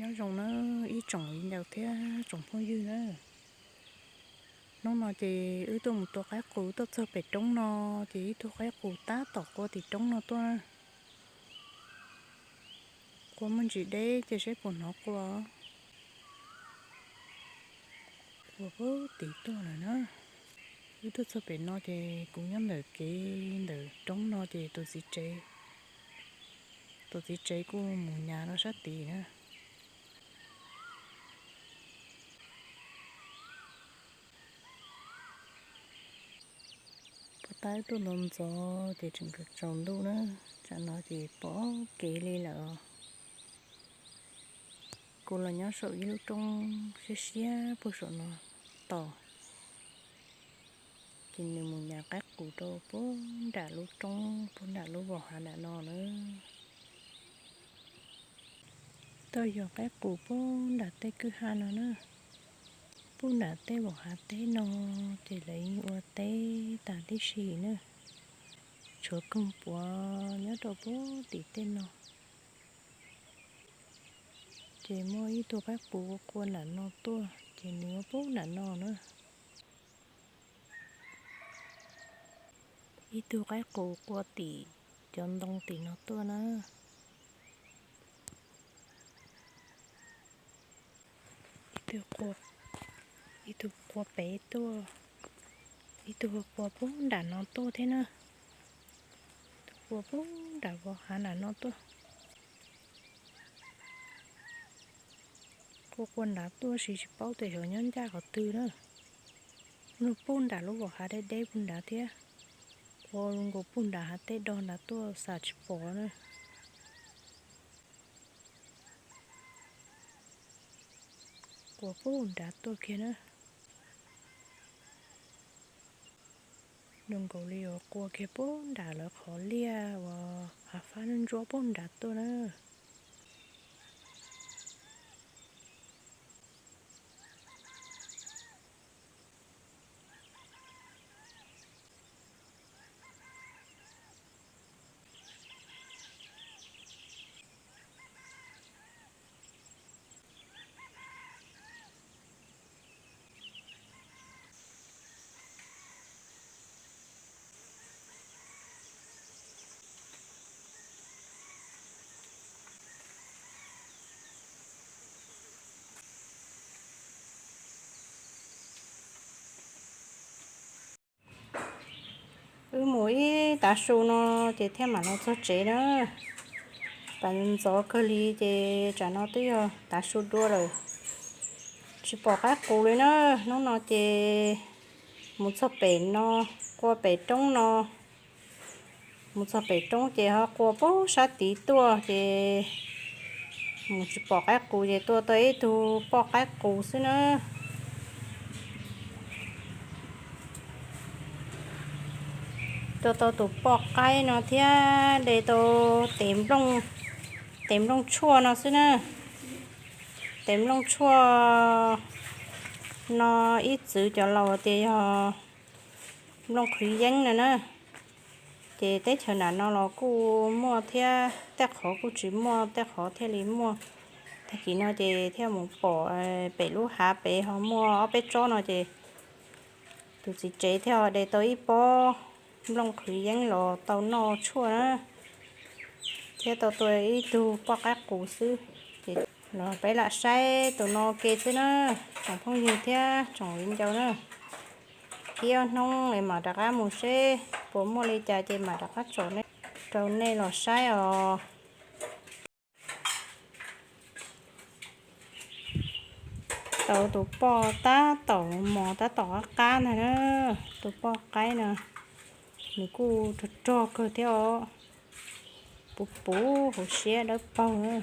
Nyob zoo na ib tsoom viv ncaus thiab tsoom phooj ywg na. Hnub no ces wb tuaj mus tua qaib qus tuaj txog pem roob no, ces ib tug qaib qus tab tom qua tim roob no tuaj na. Qua muaj ntsis deb ces saib puas hnov qua. Qua puag tim tuaj lawm na. Wb tuaj txog pem no ces kuv nyob ntawm kev ntawm roob no ces tus txiv tsev, tus txiv tsev kuj mus nyas rau sab tid na. Puag ta tuaj ntxov ntxov ces tseem tsaus ntuj na, tsam no ces pom kev li lawm. Kuv los nyob saum ib lub roob siab siab puag saum no tos, ces nws mus nyas qaib qus rau puag nram lub roob puag nram lub vos hav nram no na. Tuaj yos qaib qus puag nram tej kwj ha no na, puag nram tej vos hav teb no, ces lawv yeej ua teb tas tib si na. Tshuav koog puav nyob rau puag tim tej no. Ces muaj ib tug qaib qus qua nram no tuaj, ces nws ua puag nram no na. Ib tug qaib qus qua tim cov ntoo tim no tuaj na. Ib tug qua pem tuaj, ib tug qua puag nram no tuaj thiab na. Ib tug qua puag nram vos hav nram no tuaj. Qua qua nrad tuaj sis tsis paub tias xyov nyob ncaj qhov twg na. Nws puag nram lub vos hav deb deb puag nrad thiab. Qua nkaus puag nram hav teb do nrad tuaj xam tsis pom na. Qua puag nrad tuaj kiag na. Nws nkaus li uas qua kiag puag nram lawv qhov liaj uas hav fab ntsuab puag nrad tuaj na. Wb mus ib tav su no ces thiaj mam los txog tsev na. Pas ntxov kawg li ces tsam no twb yog tav su dua lawm. Tsis pom qaib qus li na. Hnub no ces mus txog pem no, qua pem roob no, mus txog pem roob ces ho qua puag sab tid tuaj ces mus tsis pom qaib qus ces tua tau ib tug poj qaib qus xwb na. Tua tau tus poj qaib no thiab de tau tes nplooj tshuaj no xwb na. Tes nplooj tshuaj no ib txwm cov laus tias yog nplooj qhwv yeeb no na. Ces teb chaws nram no los kuj muaj thiab, tej qhov kuj tsis muaj, tej qhov thiaj li muaj. Tag kis no ces thiaj mus pom pem lub hav pem ho muaj ob peb tsob no ces tus txiv tsev thiaj de tau ib pob nplooj qhwv yeeb los tau noj tshuaj na, thiab tau tua ib tug poj qaib qus xwb. Ces los peb lam saib tus no ke xwb na, tsoom phooj ywg thiab tsoom viv ncaus na. Ib ob hnub es mam rov qab mus seb puas muaj li cas ces mam rov qab tsom rau nej los saib os. Tau tus poj tab tom mos tab tom qab qab ntag na, tus poj qaib no nws kuj rog rog kawg thiab os, puv puv hauv siab dawb paug na.